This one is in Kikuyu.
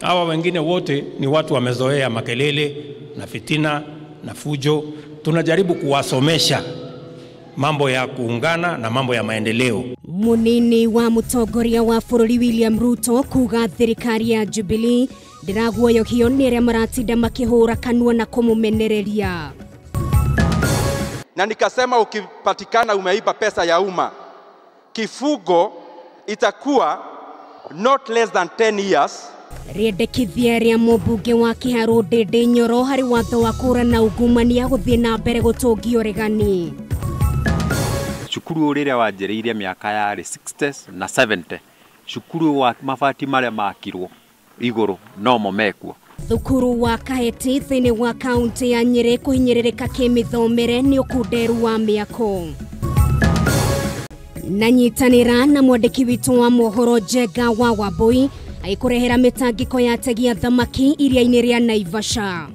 Hawa wengine wote ni watu wamezoea makelele na fitina na fujo. Tunajaribu kuwasomesha mambo ya kuungana na mambo ya maendeleo. Munini wa mutongoria wa bũrũri William Ruto kuga thirikari ya Jubilee ndĩraguoyohio nĩ arĩa maratinda makĩhũra kanua na kũmũmenereria. Na nikasema ukipatikana umeiba pesa ya umma, kifungo itakuwa not less than 10 years. Rĩendekithia rĩa mũmbunge wa Kiharũ Ndĩndĩ Nyoro harĩ watho wa kũũrana ungumania gũthiĩ na mbere gũtũngia ũregani. Cukuru rĩrĩa wanjĩrĩirie mĩaka yarĩ 60s na 70, cukuru wa mabati marĩa makirwo igũrũ nomo mekuo. Thukuru wa Kaheti thĩinĩ wa kaunti ya Nyĩrĩ kũhinyĩrĩrĩka kĩmĩthomere nĩ ũkunderu wa mĩako. Na nyitanĩra na mwandĩki witũ wa mohoro Njenga wa Wambui agĩkũrehera mĩtangĩko ya ategi a thamaki iria-inĩ rĩa Naivasha.